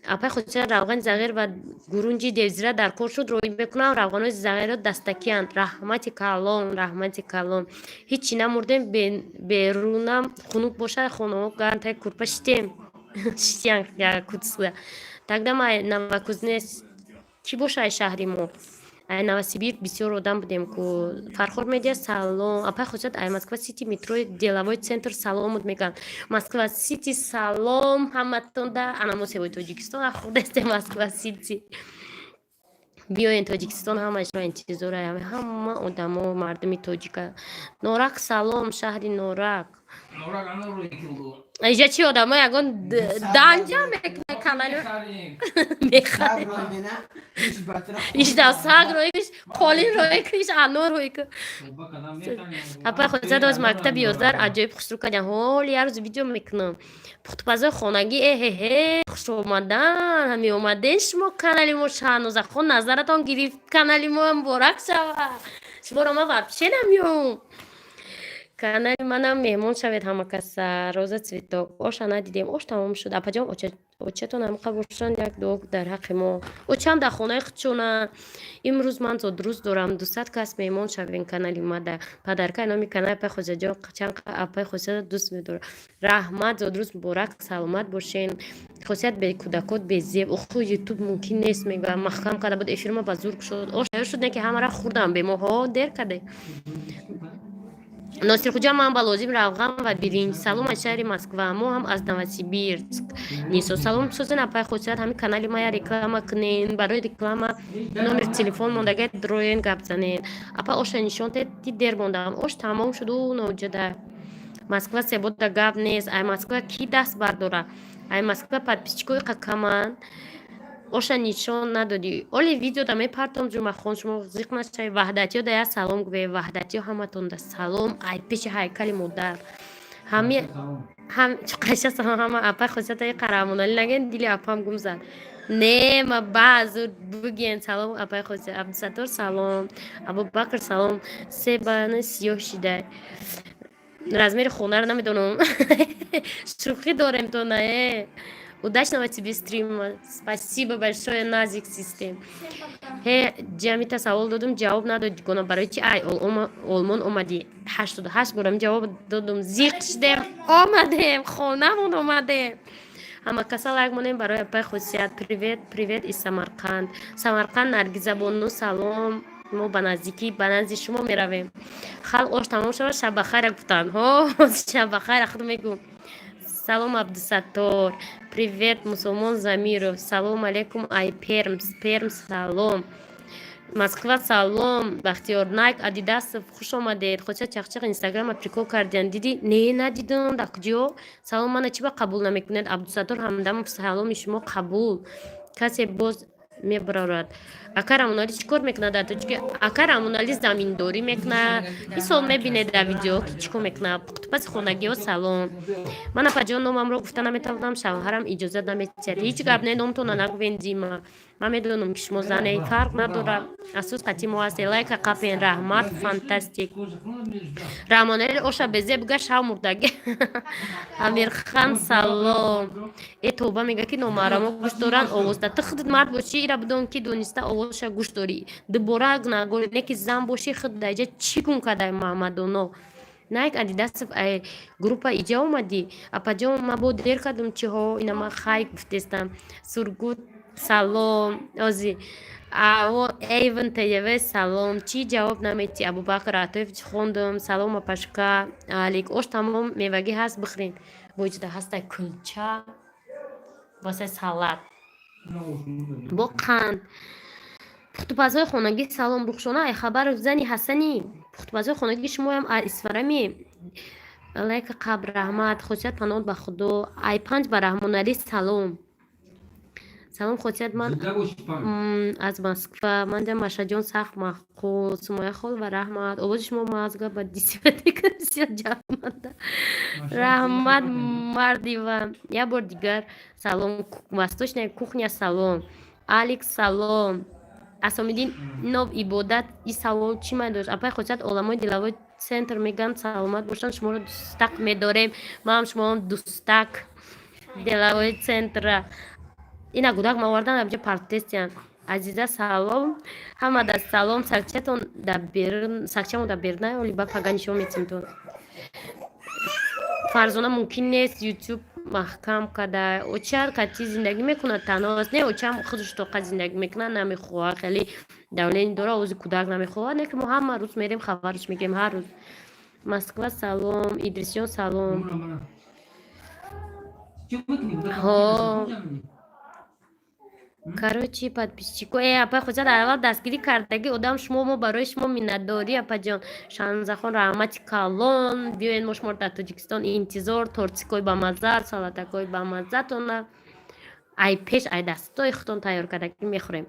Апай хусусан, равғани зағир ва гурунҷи девзира дар кор шуд, роӣ мекунам. Равғанои зағирро дастакиянд. Раҳмати калон, раҳмати калон. Ҳичи намурдем, берунам хунук бошад, хонаҳо гарм, таи курпа шитем, шитян кутсда. Тогда ма Новокузнец кӣ боша, ай шаҳри мо? Ай Новосибир бисёр одам будем ку. Фархор Медиа салом. Апай хусусият, ай Москва Сити, метрои Деловой центр саломут мегӯям. Москва Сити салом ҳаматонда. Анамо севои Тоҷикистон хурдасте. Москва Сити биёен, Тоҷикистон ҳамаашро интизора, ҳама одамо, мардуми тоҷика. Норак салом, шаҳри Норак. Иҷа чи одамо ягон данҷа мекунад канали мехарем. Ишда саг рӯй киш, қолин рӯй киш, анор рӯй ки. Апай Хосият, оз мактаби 11 аҷоиб хушрӯ кардям. Ҳоли як рӯз видео мекунам. Пухтупазои хонагӣ, эҳеҳе, хуш омадан, ҳами омаден шумо канали мо. Шаҳнозахон, назаратон гирифт, канали мо муборак шавад. Шуморо ман вообще намеём. Канали манам меҳмон шавед ҳама каса. Роза Цветок, оша надидем, ош тамом шуд. Апаҷон, очатон ҳамқа бошанд, як дуо дар ҳаққи мо. Очам дар хонаи худшона. Имрӯз ман зодрӯз дорам, 200 кас меҳмон шавем канали мада. Падаркаи номи канали апай Хоҷаҷон, чанд апай Хосият дӯст медорам. Раҳмат, зодрӯз муборак, саломат бошен. Хосият, бекӯдакот безеб. Оху, Ютуб мумкин нест, мегӯям, маҳкам карда буд, эфирма ба зур кушод. Ош тайёр шуд, не ки ҳамара хӯрдам бемоҳо дер карде. Носирхуҷа, ман ба лозим равған ва биринҷ. Салом аз шаҳри Москва, мо ҳам аз Новосибирск. Нисо, салом, созен, апай Хосият, ҳами канали мая реклама кунен. Барои реклама номери телефон мондага, дроен, гап занен. Апа, оша нишон тед, ди дер мондам, ош тамом шуду ноҷада. Москва себода гап нест, ай Москва кӣ даст бардора? Ай Москва подписчикои қакаманд. Оша нишон надодӣ. Оли видеода мепартом, Ҷумъахон, шумо зиқ нашавед. Ваҳдатиё да як салом гӯе. Ваҳдатиё, ҳаматон да салом, ай пеши ҳайкали модар. Ҳами ҳам қаша салом ҳама. Апай Хосиятаи қарамонали наген, дили апам гум зад. Не, ма баъзур буген. Салом, апай Хосият. Абдусаттор, салом. Абубакр, салом. Себани сиёҳ шида. Размери хонаро намедонам. Шӯхӣ дорем то на. Удачного тебе стрима. Спасибо большое, Назик Систем. Ҳе, ҷамита савол додум, ҷавоб надодӣ. Гуна барои чи ай Олмон омадӣ? 88 борам ҷавоб додум. Зиқ шудем, омадем, хонамон омадем. Ҳама каса лайк монем барои апай Хусият. Привет, привет из Самарқанд. Самарқанд, Наргизабону, салом. Мо ба наздикӣ ба назди шумо меравем. Халқ, ош тамом шавад, шабахайра гуфтанд. Ҳо, шабахайра худ мегӯм. Салом, Абдусаттор. Привет, Мусулмон Замиров. Салом алейкум, ай Пермс. Перм, салом. Москва, салом. Бахтиёр, Найк Адидасов, хуш омадед. Хоча чақчақ Инстаграма прикол кардиан. Диди? Не, надидам. Дар куҷо? Салом, мана чӣ ба қабул намекунед? Абдусаттор Ҳамдамов, саломи шумо қабул. Касе боз мебарорад. Ака Рамонали чӣ кор мекунад дар Тоҷики? Ака Рамонали заминдорӣ мекунад. Ин мебинед дар видео, ки чӣ кор мекунад. Пухтупаси хонагиҳо, салом. Ман, апаҷон, номамро гуфта наметавонам, шавҳарам иҷозат намедиҳад. Ҳеҷ гап не, номтона нагӯвен, Дима. Ман медонам, ки шумо зане, фарқ надорад. Асос қати мо ҳасте. Лайка қапен, раҳмат, фантастик. Рамонали оша безе буга, шав мурдаги. Амирхан, салом. Э, тоба, мега ки номаҳрамо гӯш доранд овозда. Ту худат мард бошӣ, ира бидон, ки дониста овозша гӯш дорӣ. Дубора гунаҳгорӣ, не ки зан бошӣ, худ даиҷа чӣ гум кардай, Маҳмадоно? Найк Адидасов, ай группа иҷа омадӣ? Апаҷон, ма бо дер кардум, чиҳо ина ма хай гуфтестам. Сургут, салом. Ози аво Эйвен ТВ, салом. Чӣ ҷавоб наметӣ? Абубакр Атоев, хондум. Салом, апашка. Алик, ош тамом, мевагӣ ҳаст, бихӯрен. Боҷида ҳастай кулча, васай салат бо қанд. Пухтупазҳои хонагӣ, салом. Рухшона, ай хабар, зани Ҳасани. Пухтупазҳои хонагӣ, шумоям Исфарами. Лайка қабр, раҳмат. Хосият, паноҳ ба Худо. Ай панҷ ба Раҳмоналӣ, салом. Салом, Хосият, ман аз Москва. Ман Машаҷон сахт маъқул. Сумоя хол ва раҳмат. Овози шумо мазга ба дисиотека бисёр ҷалбманда. Раҳмат, Мардива. Як бор дигар салом. Восточная кухня, салом. Алекс, салом. Асомиддин нов ибодат, и савол чӣ май дошт? Апай Хосият, оламои деловой центр мегӯянд, саломат бошанд, шуморо дӯстак медорем. Маам шумоам дӯстак. Деловой центра ина гудак ма овардан, абҷа партестиян. Азиза, салом. Ҳамада салом. Сагчатон дар берун, сагчамо дар берун, оли ба пага нишон метимтон. Фарзона, мумкин нест, Ютуб маҳкам карда. Оча кати зиндагӣ мекунад, танҳоаст. Не, очам худаш тоқа зиндагӣ мекунад, намехоҳад, хеле давление дора, овози кӯдак намехоҳад. Не ки мо ҳама рӯз мерем, хабарш мегирем ҳар рӯз. Москва, салом. Идрисҷон, салом. Ҳо. Короче, подписчико, э, апай Хоҷа, дар аввал дастгирӣ кардаги одам шумо, мо барои шумо миннатдорӣ, апаҷон. Шанзахон, раҳмати калон. Биёед, мо шуморо дар Тоҷикистон интизор, тортикои бамазза, салатакҳои бамаззатона ай пеш, ай дастои худтон тайёр кардагӣ мехӯрем.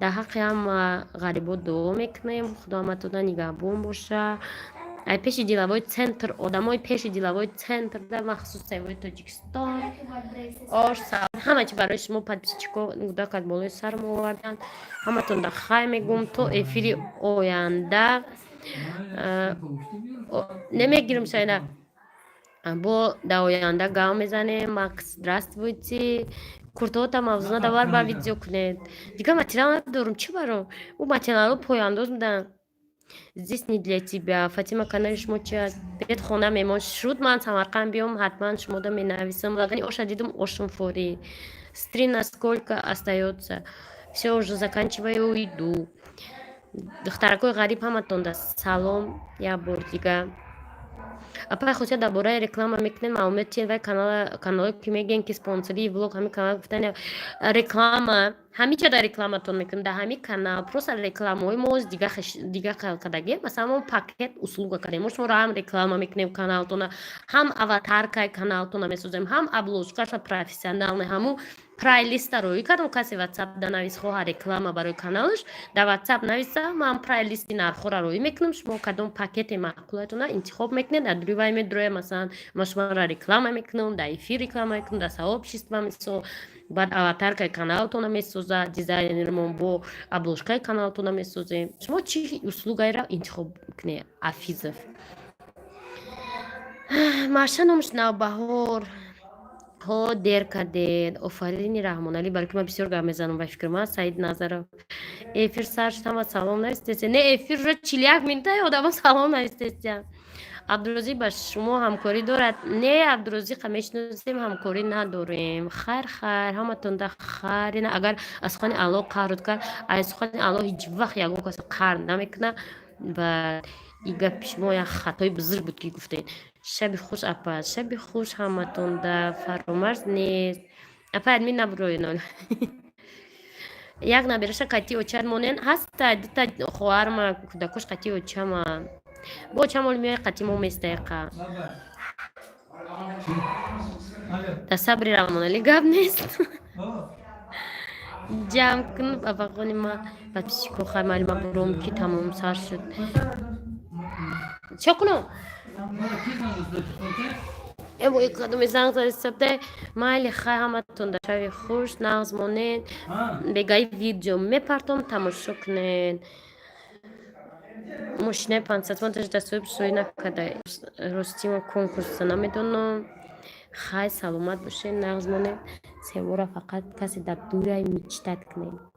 Дар ҳаққи ҳама ғарибо дуо мекунем, Худо ҳаматона нигаҳбон боша. Ай пеши деловой центр, одамои пеши деловой центр да, махсус севои Тоҷикистон, ош, салат, ҳама чи барои шумо подписчико гудакат болои сарм овардан. Ҳаматон да хай мегум, то эфири оянда. Немегирим шайна, бо дар оянда гав мезанем. Макс, здравствуйте. Куртота мавзуна давар ба видео кунед. Дигар материал надорум, чӣ баро ӯ материалҳо пояндоз буданд. Здесь не для тебя. Фатима, канали шумо чи аст? Бед хона мемон шуд, ман Самарқанд биём, ҳатман шумода менависам. Лагани оша дидум, ошум фори. Стрим на сколько остается? Все, уже заканчиваю, уйду. Духтаракои ғариб, ҳаматонда салом як бор дига. Апай Хусия, дар бораи реклама мекунем, маълумот чи вай каналое ки мегӯен, ки спонсори влог, ҳамин канал гуфтан, реклама ҳамича дар рекламатон мекунем, дар ҳамин канал просто рекламаҳои мо дига кардагем. Масалан, мо пакет услуга кардем, мо шуморо ҳам реклама мекунем каналтона, ҳам аватаркаи каналтона месозем, ҳам обложкаша профессиональный, ҳамун прайлиста роӣ кардам. Касе Ватсап да навис, хоҳа реклама барои каналаш, дар Ватсап нависа, ман прайлисти нархҳоро роӣ мекунам. Шумо кадом пакете маъқулатона интихоб мекунед, дар рӯи вай медроя. Масалан, ман шуморо реклама мекунам, дар эфир реклама мекунам, дар сообщество мисол, баъд аватаркаи каналтона месозад дизайнермон, бо обложкаи каналтона месозем. Шумо чӣ услугаеро интихоб кунед? Афизов маша номаш Навбаҳор ҳо, дер кардед. Офарини, Раҳмоналӣ, балки ман бисёр гап мезанам ба фикр ман. Саид Назаров, эфир сар шуд, ҳама салом навистеся. Не, эфир уже 41 минутаи, одамо салом навистесия. Абдурозиқ ба шумо ҳамкорӣ дорад? Не, Абдурозиқа мешиносем, ҳамкорӣ надорем. Хайр, хайр, ҳаматонда хайр. Ина агар аз сухани Аллоҳ қаҳрут кард, аз сухани Аллоҳ ҳеҷ вақт ягон каса қаҳр намекунад. Ва и гапи шумо як хатои бузург буд, ки гуфтед. Шаби хуш, апа, шаби хуш ҳаматонда. Фаромарз нест, апа, админ набуроен. Як набераша кати очар монен ҳаста, дута хоҳарма, кӯдакош кати очама, бо очам оли меояй, қати мо местайқа. Баба. Алло. Да сабри Рамонали гап нест. О, Ҷамъ кун, апақони ма, подписчико. Хай, майли, ма буром, ки тамом сар шуд. Чо кунам? Эво, кадоме занг задисабда. Майли, хай, ҳаматон да шави хуш, нағз монед. Бегаи видео мепартом, тамошо кунед. Мошинаи 500 сомон да соҳиб соӣ накарда. Рости, ма конкурса намедонам. Хай, саломат бошед, нағз монед. Севора фақат касе дар дурай мечтать кунед.